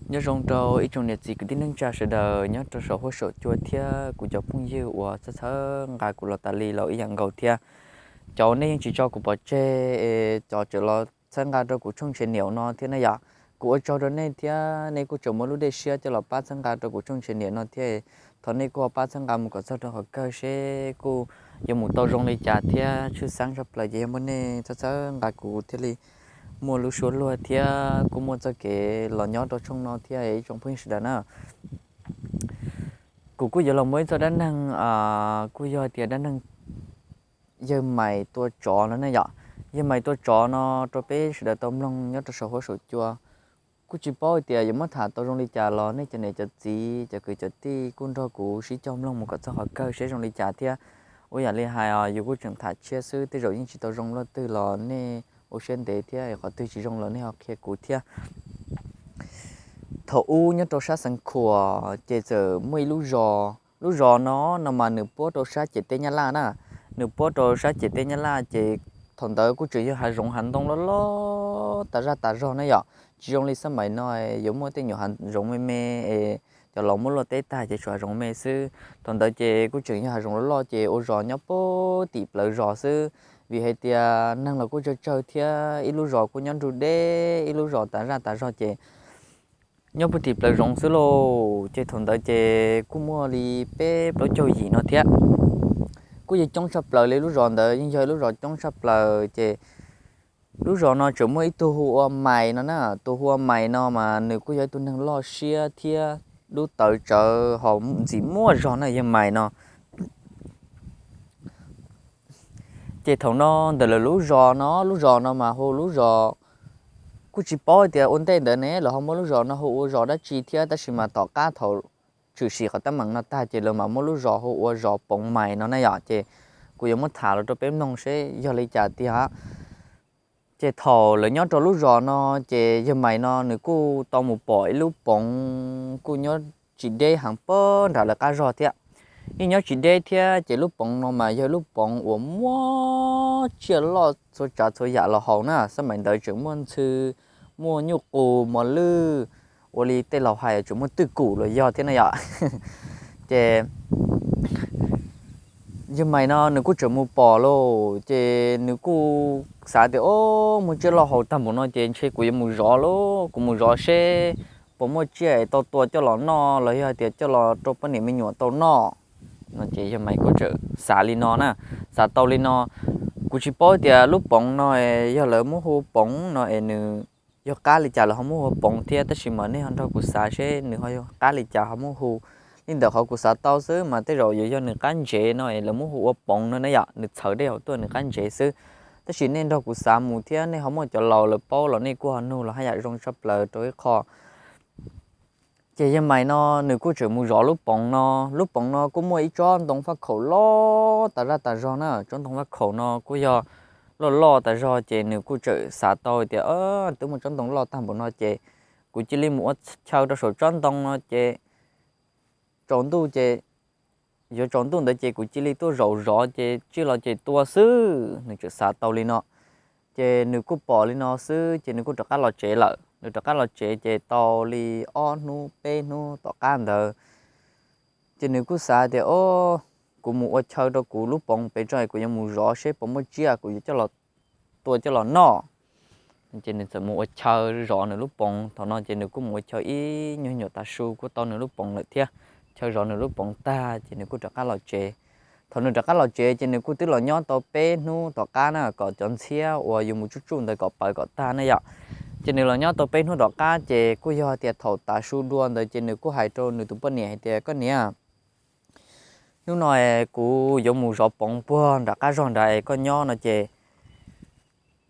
Nyob zoo rau ib tsoom niam txiv kwv tij neej tsa sawv daws nyob rau saum huab saum cua thiab kuv cov phooj ywg uas txhawb txhawb nqa kuv los tas li los ib yam nkaus thiab. Cov uas nej yeej tsis tso kuv pov tseg es cov tseem los txhawb nqa rau kuv tshooj tsheb niam no thiab na yom, kuv ua tsaug rau nej thiab nej kuj tseem muaj lub dej siab coj los pab txhawb nqa rau kuv tshooj tsheb niam no thiab. Thov nej kuj ho pab txhawb nqa mus kom txog rau qhov kawg seb kuj yuav mus tau zoo li cas thiab tshwj xeeb tshaj plaws ces yog muaj nej txhawb txhawb nqa kuv thiaj li muaj lub suab luag thiab kuj muaj txoj kev los nyob rau tshooj no thiab ib tsoom phooj ywg sawv daws na. Kuv kuj yuav los muaj ib txoj dab neeg, kuj yog tias dab neeg yawg Mais tua tsov no ne yom. Yawg Mais tua tsov no rau peb sawv daws tau mloog nyob rau saum huab saum cua. Kuj tsis paub tias yuav muab tham tau zoo li cas los nej cov niam cov txiv cov kwv cov tij kuj nrog kuv sib cog mloog mus kom txog qhov kawg seb zoo li cas thiab. Ua yam li hais os yus kuj tseem tham tshiab xwb tej zaum yeej tsis tau zoo luaj twg los nej ua siab ntev thiab qhov twg tsis zoo los nej ho qhia kuv thiab. Thaum ub nyob rau sab Xeev Khuam ces txawm muaj ib lub zos, lub zos no no mas nws puab rau sab ciam teb Nyab Laj na, nws puab rau sab ciam teb Nyab Laj ces thaum ntawd kuj tseem yog hav zoov hav ntoo loj loj tas zaj tas zog na yom, tsis zoo li xab mais no yuav muaj tej nyuam hav zoov me me es cov laus muab luaj teb tag ces tshuav hav zoov me xwb. Thaum ntawd ces kuj tseem yog hav zoov loj loj ces ua zos nyob puag tim plawv zos xwb, vim hais tias neeg los kuj tsawg tsawg thiab ib lub zos kuj nyob nrug deb ib lub zos tas zaj tas zog ces nyob puag tim plawv zoov xwb lauj. Ces thaum ntawd ces kuj muaj li peb plaub caug yim no thiab, kuj yog coob tshaj plaws li lub zos ntawd yeej yog ib lub zos coob tshaj plaws ces lub zos no tseem muaj ib tug hu ua Mais no na, tus hu ua Mais no mas nws kuj yog ib tug neeg loj siab thiab dub tawv tsawv ho ntxim muaj zog na yawg Mais no. Ces thaum no ntawm lawv lub zos no, lub zos no mas hu lub zos, kuj tsis paub tias ua ntej ntawd ne lawv ho muab lub zos no hu ua zos dab tsi thiab tab sis mas tom qab thaum tshwm sim qhov teeb meem no tag ces lawv mam muab lub zos hu ua zos Poov Mais no na yom. Ces kuv yuav muab tham los rau peb mloog seb yog li cas tiag. Ces thaum lawv nyob rau lub zos no ces yawg Mais no nws kuj tau mus pom ib lub poov kuj nyob tsis deb heev puag nram lawv qab zog thiab. Yeej nyob tsis deb thiab ces lub poov no mas yog lub poov uas muaj tsiaj loj txhua tsav txhua yam los haus na, xab mais ntawd tseem muaj ntxhw, muaj nyuj qus mos lwj, ua li tej laus hais tseem muaj twj kum los yog thiab na yom. Ces yawg Mais no nws kuj tseem mus pom lauj, ces nws kuj xav tias, o, muaj tsiaj loj haus tag npaum no ces ntshe kuv yuav mus zov lauj, kuv mus zov seb puas muaj tsiaj es tau tua coj los noj los yog hais tias coj los rau poj niam me nyuam tau noj no. Ces yawg Mais kuj tseem xav li no na, xav tau li no. Kuv tsis paub tias lub poov no yog lawv muab hu poov no es nws yog qab li cas lawv ho muab hu ua poov thiab, tab sis mas nej ho nrog kuv xav seb nws ho yog qab li cas ho muab hu. Li ntawm qhov kuv xav tau xwb mas tej zaum yuav yog nws qab ntsev no es lawv muab hu ua poov no na yom, nws txhawv dej haus tuaj nws qab ntsev xwb. Tab sis nej nrog kuv xav mus thiab nej ho muaj cov laus lawv paub los nej kuj ho nug los haj yam zoo tshaj plaws rau ib qho. Ces yawg Mais no nws kuj tseem mus zov lub poov no. Lub poov no kuj muaj ib tsob ntoo faj khaum loj tas zaj tas zog na, tsob ntoo faj khaum no kuj yog loj loj tas zog ces nws kuj tseem xav tau tias, twb muaj tsob ntoo loj tag npaum no ces kuv cia li mus ua chaw rau saum tsob ntoo no ces tsaus ntuj ces, yuav tsaus ntuj ntawd ces kuv cia li tuaj zaum zov ces tsiaj los ces tua xwb, nws tseem xav tau li no. Ces nws kuj pom li no xwb ces nws kuj rov qab los tsev lawm. Nws rov qab los tsev ces tau li ob hnub peb hnub tom qab ntawd ces nws kuj xav tias, o, kuv mus ua chaw rau kuv lub poov pem tso es kuv yuav mus zov seb puas muaj tsiaj kuv yuav coj los tua coj los noj. Ces nws txawm mus ua chaw zov nws lub poov. Thaum no ces nws kuj mus ua chaw ib nyuag nyuam tav su kuj tau nws lub poov lawm thiab. Chaw zov nws lub poov tag ces nws kuj rov qab los tsev. Thaum nws rov qab los tsev ces nws kuj twb los nyob tau peb hnub tom qab na kom cov ntxhiab uas yus mus tsuj tsuj ntawd kom pawv kom tag na yom. Ces nws los nyob tau peb hnub tom qab ces kuj yog tias thaum tav su dua ntawd ces nws kuj hais rau nws tus poj niam hais tias, koj niam, hnub no kuv yuav mus zov poov puag nram qab zog nrad es koj nyob no ces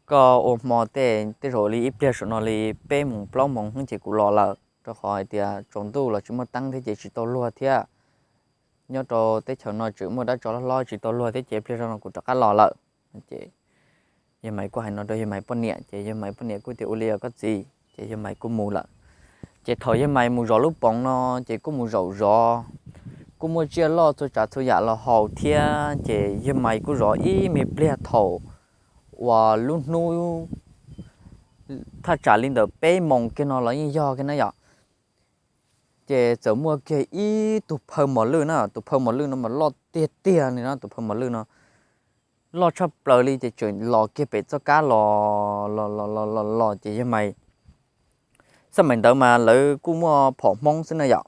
koj ua hmo tej, tej zaum li ib pliag saum no li peb moos plaub moos ces kuv los lawm, rau qhov hais tias tsaus ntuj los tsis muaj teeb thiab ces tsis tau luag thiab. Nyob rau teb chaws no tseem muaj dab tsov loj hlob tsis tau luag thiab ces ib pliag saum no kuv rov qab los lawm. Ces yawg Mais kuj hais no rau yawg Mais poj niam ces yawg Mais poj niam kuj tias, ua li os koj txiv. Ces yawg Mais kuj mus lawm. Ces thaum yawg Mais mus zov lub poov no ces kuj mus zaum zov, kuj muaj tsiaj loj txhua tsav txhua yam los haus thiab ces yawg Mais kuj zov ib me pliag thaum uas lub hnub thaj tsam li ntawm peb moos kiag no los yeej yog kiag na yom. Ces txawm muaj kiag ib tug phaw mos lwj na, tus phaw mos lwj no mas loj tiag tiag li no, tus phaw mos lwj no loj tshaj plaws li, ces tseem los kiag pem txoj kab los los los los los los ces yawg Maiv, xab maim ntawd mas lawv kuj muaj phom Hmoob xwb na yom.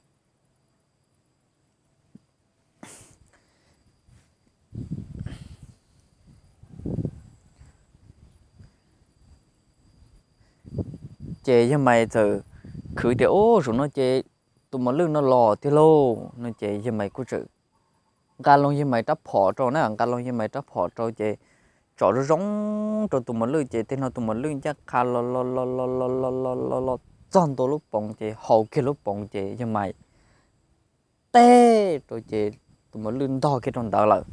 Ces yawg Maiv txawm khwv tias, Ub, zaum no ces tus mos lwj no los tiag lauj, no ces yawg Maiv kuj txawm nqa loo yawg Maiv rab phom rau na, nqa loo yawg Maiv rab phom rau ces tsom zoo zoo rau tus mos lwj, ces tej no tus mos lwj ncaj qha los los los los los los los los txog ntua lub poov ces haus kiag lub poov ces yawg Maiv teb rau ces tus mos lwj ntog kiag rau ntawd lawm.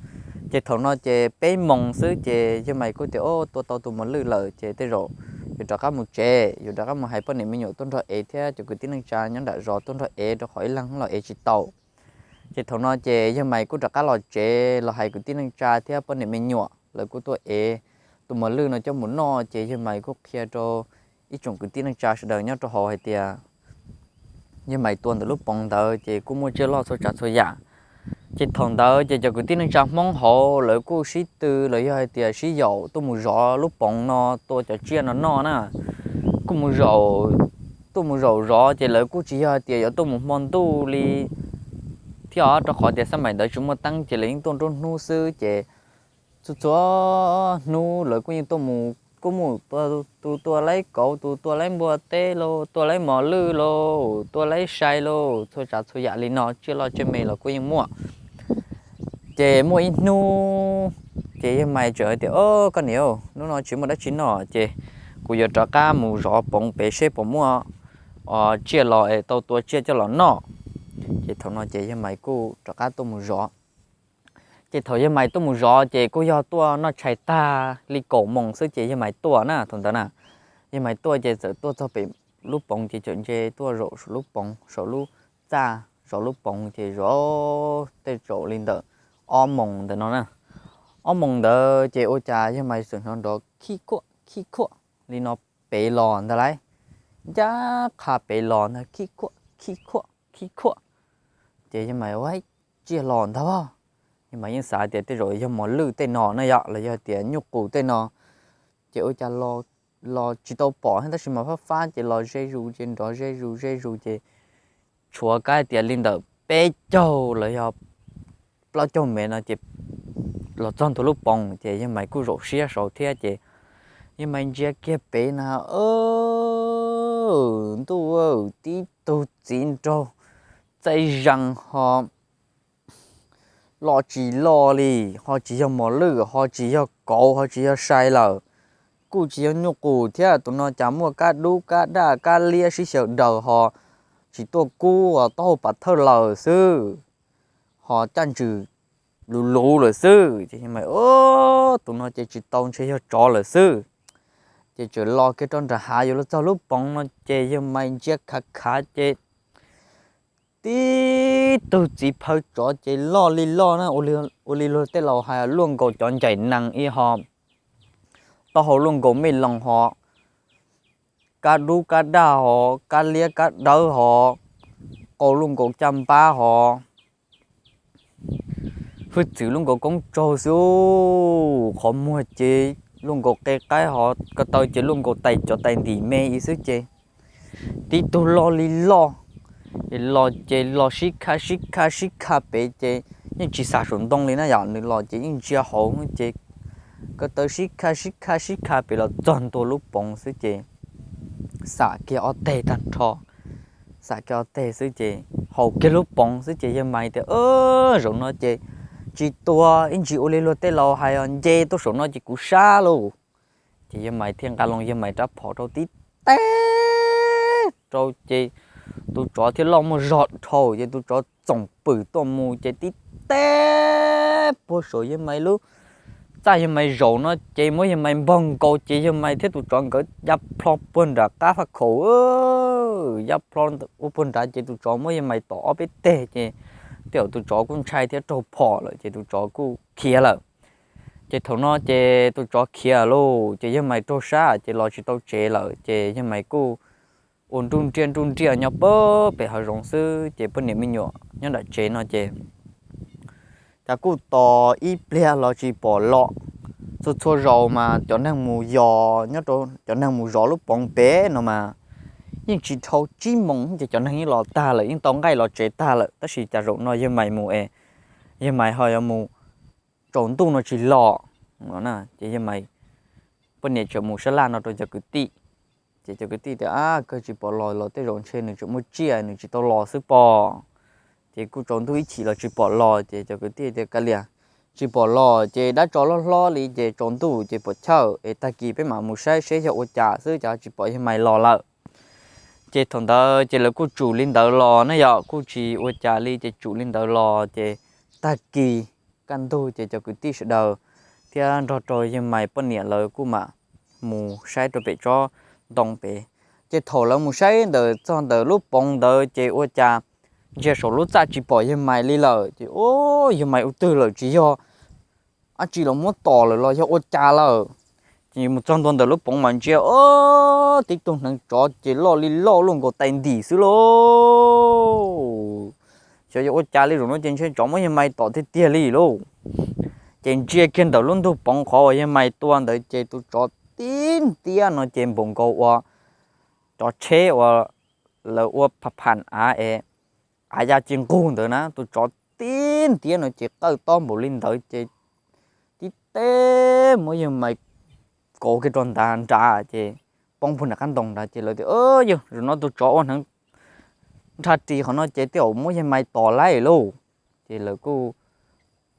Ces thaum no ces peb moos xwb ces yawg Maiv kuj tias, Ub, tua tau tus mos lwj lawm ces tej zaum yuav rov qab mus tsev, yuav rov qab mus hais poj niam me nyuam tuaj nrog ev thiab cov kwv tij neej tsa nyob nram zos tuaj nrog ev rau qhov ib leeg los ev tsis tau. Ces thaum no ces yawg Maiv kuj rov qab los tsev los hais kwv tij neej tsa thiab poj niam me nyuam lawv kuj tuaj ev tus mos lwj no coj mus noj ces yawg Maiv kuj qhia rau ib tsoom kwv tij neej tsa sawv daws nyob rau hauv hais tias yawg Maiv tua ntawm lub poov ntawd ces kuj muaj tsiaj loj txhua tsav txhua yam. Ces thaum ntawd ces cov kwv tij neej tsa Hmoob hauv lawv kuj sib tw los yog hais tias sib yaum tuaj mus zov lub poov no tua cov tsiaj no noj na. Kuj mus zaum, tuaj mus zaum zov ces lawv kuj tsis yog hais tias yuav tuaj mus hmo ntuj li thiab os, rau qhov tias xab maim ntawd tsis muaj teeb ces lawv yeej tuaj nruab hnub xwb ces txhua txhua hnub lawv kuj yeej tuaj mus, kuj mus, tus tua laib kauv, tus tua laib npua teb lauj, tua laib mos lwj lauj, tua laib sai lauj, txhua tsav txhua yam li no, tsiaj loj tsiaj me los kuj yeej muaj. Ces muaj ib hnub ces yawg Maiv txawm hais tias, Au, koj niam, hnub no tsis muaj dab tsi noj ces kuv yuav rov qab mus zov poov pem seb puas muaj tsiaj los es tau tua tsiaj coj los noj. Ces thaum no ces yawg Maiv kuj rov qab tuaj mus zov. Ces thaum yawg Maiv tuaj mus zov ces kuj yog tuaj noj tshais tag li kaum moos xwb ces yawg Maiv tuaj na, thaum ntawd na. Yawg Maiv tuaj ces txawm tuaj txog pem lub poov ces txawm ntsia tuaj zaum saum lub poov, saum lub txaj, saum lub poov ces zov tej zaum li ntawm ob moos ntawm no na. Ob moos ntawd ces ua cas yawg Maiv txawm hnov nrov khib khuaj khib khuaj li no pem los ntag lauj. Ncaj qha pem los ntag, khib khuaj khib khuaj khib khuaj. Ces yawg Maiv, Ua, tsiaj los ntag. Yawg Maiv yeej xav tias tej zaum yog mos lwj tej no na yom, los yog tias nyuj qus tej no. Ces ua cas los tsis tau pom thiab tab sis mas fab fab ces los ze zus ces nrov ze zus ze zus ces tshuav kab tias li ntawm peb caug los yog plaub caug mev no ces los txog ntua lub poov ces yawg Maiv kuj zaum siab saud thiab ces yawg Maiv ntsia kiag pem na, ntuj, tib tug txiv nraug txaij zees ho los tsis loj li, ho tsis yog mos lwj, ho tsis yog kauv, ho tsis yog sai lawm, kuj tsis yog nyuj qus thiab, tus no cas muaj kab dub kab daj kab liab sib xyaw daws ho tsis tuaj kub, taub hau pav thawj lawm xwb, ho caj ntswg luv luv lawm xwb. Ces yawg Maiv, Tus no ces tsis tau, ntshe yog tsov lawm xwb. Ces txawm los kiag rau nram hav yuav los txog lub poov no ces yawg Maiv ntsia khav khav ces tib tug txiv phaw tsov ces loj li loj na, ua li luag tej laus hais luaj nkaus cov ncaim nees ib ho, taub hau luaj nkaus mej loos ho, kab dub kab daj ho, kab liab kab dawb ho, qau luaj nkaus caj npab ho, hwj txwm luaj nkaus koob tsaug xwb, qhov muag ces luaj nkaus qe qaib ho, ko taw ces luaj nkaus tais cov tais ntim me ib xwb ces tib tug loj li loj, los ces los sib khaj sib khaj sib khaj pem ces yeej tsis xam saum ntoo li na yom, nws los ces yeej ntsia hauv ces ko taw sib khaj sib khaj sib khaj pem los txog ntua lub poov xwb ces xam kiag ob teg tag nrho, xam kiag ob teg xwb ces haus kiag lub poov xwb ces yawg Maiv tias, Zaum no ces tsis tua ib ntsis, ua li luag tej laus hais os, nce tuaj saum no ces kuv sab lauj. Ces yawg Maiv thiaj nqa loo yawg Maiv rab phom rau tib teg rau ces tus tsov thiaj loj muaj zog dhau ces tus tsov txoom pwm tuaj mus ces tib teg puag saum yawg Maiv lub txaj, yawg Maiv zaum no ces muab yawg Maiv npog nkaus ces yawg Maiv thiab tus tsov nkawd ya plho puag nram qab faj khaum, ya plho ua puag nrad ces tus tsov muab yawg Maiv tom ob peb teg ces tej zaum tus tsov kuj ntshai thiab raug phom lawm ces tus tsov kuj khiav lawm. Ces thaum no ces tus tsov khiav lauj ces yawg Maiv raug sab ces los tsis tau tsev lawm ces yawg Maiv kuj ua nruj nriaj nruj nriaj nyob pem pem hav zoov xwb ces poj niam me nyuam nyob nram tsev no ces cas kuj tos ib pliag los tsis pom los. Txhua txhua zaus mas cov neeg mus yos nyob rau cov neeg mus zov lub poov pem no mas yeej tsis dhau tsib moos ces cov neeg yeej los tag lawm, yeej tau nqaij los tsev tag lawm, tab sis cas zaum no yawg Maiv mus es yawg Maiv ho yuav mus tsaus ntuj no tsis los no ces yawg Maiv poj niam tseem mus sab laj no rau cov kwv tij. Ces cov kwv tij tias, Ab, kawg tsis pom los, los tej zaum ntshe nws tseem muaj tsiaj nws tsis tau los xwb pob. Ces kuj tsaus ntuj ib chim los tsis pom los ces cov kwv tij tias, Kav liam, tsis pom los ces dab tso loj hlob li ces tsaus ntuj ces pom chawj es tag kis peb mam mus saib seb yog ua cas xwb, cas tsis pom yawg Maiv los lawm. Ces thaum ntawd ces lawv kuj tsum li ntawd los na yom, kuj tsis ua cas li ces tsum li ntawd los ces tag kis kaj ntug ces cov kwv tij sawv daws thiab nrog rau yawg Maiv poj niam lawv kuj mam mus saib rau pem tsob ntoo pem. Ces thaum lawv mus saib ntawm txog ntawm lub poov ntawd ces ua cas ntsia saum lub txaj tsis pom yawg Maiv li lawm ces, Ub, yawg Maiv ua twg lawm, tsis yog dab tsi los muab tom lawm los yog ua cas lawm? Ces mus txog ntua ntawm lub poov mas ntsia, Ub, tib tug hneev tsov ces loj li loj luaj nkaus tais ntim xwb lauj. Xyov yog ua cas li, zaum no ces ntshe tsov muab yawg Maiv tom tiag tiag li lauj. Ces ntsia kiag ntawm lub ntug poov qhov uas yawg Maiv tua ntawd ces tus tsov tib ntiab no ces npaum nkaus ua cov tsheb uas lawv ua pha pham av es av ya ci nqug ntawd na, tus tsov tib ntiab no ces qawj tob npaum li ntawd ces tib teb muab yawg Maiv kauv kiag rau nrad ces poob puag nram qab ntoo nrad ces lawv tias, Yog zaum no tus tsov ua hneev nrhab ris qhov no ces tej zaum muab yawg Maiv tom lawm lauj. Ces lawv kuj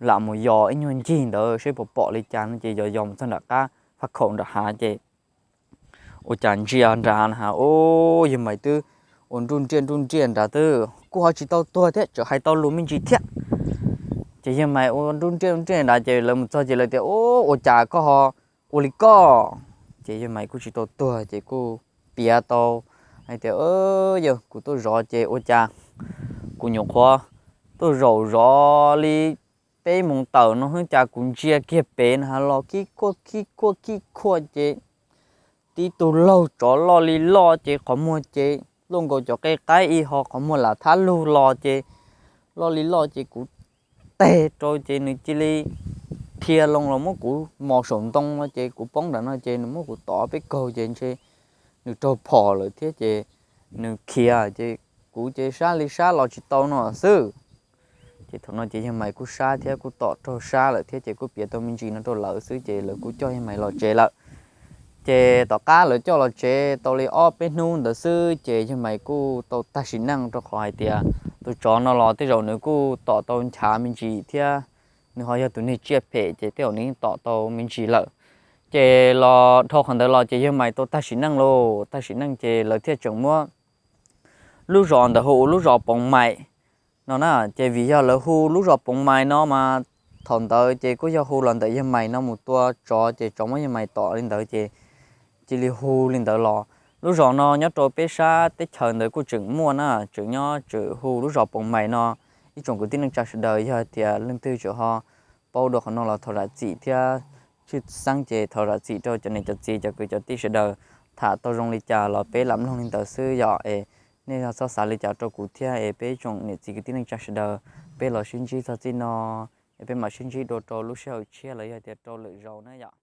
lam mus yos ib nyuag ncig ntawd seb puas pom li cas no ces yos yos mus txog nram qab faj khaum nram hav ces ua cas ntsia nrad na has, Ub, yawg Maiv twb ua nruj nriaj nruj nriaj nrad twb kuj ho tsis tau tuag thiab, tseem hais tau lus me ntsis thiab. Ces yawg Maiv ua nruj nriaj nruj nriaj nrad ces lawv mus txog ces lawv tias, Ub, ua cas koj ho ua li koj? Ces yawg Maiv kuj tsis tau tuag ces kuj piav tau hais tias, Yog kuv tuaj zov ces ua cas kuv nyuam qhuav tuaj zaum zov li peb moos tawm no xwb cas kuv ntsia kiag pem na has los khib khuaj khib khuaj khib khuaj ces tib tug laug tsov loj li loj ces qhov muag ces luaj nkaus cov qe qaib ib ho qhov muag lam thab lug los ces loj li loj ces kuv teg rau ces nws cia li dhia loo los muab kuv mos saum ntoo no ces kuv poob nram no ces nws muab kuv tom peb kaug ces ntshe nws raug phom lawm thiab ces nws khiav ces kuv ces sab li sab los tsis tau no xwb. Ces thaum no ces yawg Maiv kuj sab thiab kuj tom raug sab lawm thiab ces kuj piav tau me ntsis no rau lawv xwb ces lawv kuj coj yawg Maiv los tsev lawm. Ces tom qab lawv coj los tsev tau li ob peb hnub ntawd xwb ces yawg Maiv kuj tau tag sim neej rau qhov hais tias tus tsov no los tej zaum nws kuj tom tau nchav me ntsis thiab nws ho yog tus niag tsiaj phem ces tej zaum nws yeej tom tau me ntsis lawm. Ces los dhau qhov ntawd los ces yawg Maiv tau tag sim neej lauj, tag sim neej ces lawv thiaj tseem muab lub zos ntawd hu ua lub zos Poov Maim no na. Ces vim yog lawv hu lub zos Poov Maim no mas thaum ntawd ces kuj yog hu los ntawm yawg Maiv no mus tua tsov ces tsov muab yawg Maiv tom li ntawd ces cia li hu li ntawd los. Lub zos no nyob rau peb sab teb chaws ntawd kuj tseem muaj na, tseem nyob tseem hu lub zos Poov Maim no. Ib tsoom kwv tij neej tsa sawv daws yog hais tias leej twg tseem ho paub dua qhov no los thov zam txim thiab, tshwj xeeb ces thov zam txim rau cov niam cov txiv cov kwv cov tij sawv daws. Tham tau zoo li cas los peb lam mloog li ntawd xwb yom es nej txhob xav li cas rau kuv thiab es peb ib tsoom niam txiv kwv tij neej tsa sawv daws peb los sib ntsib txog txij no es peb mam sib ntsib dua rau lub sij hawm tshiab los yog tias rau lwm zaus na yom.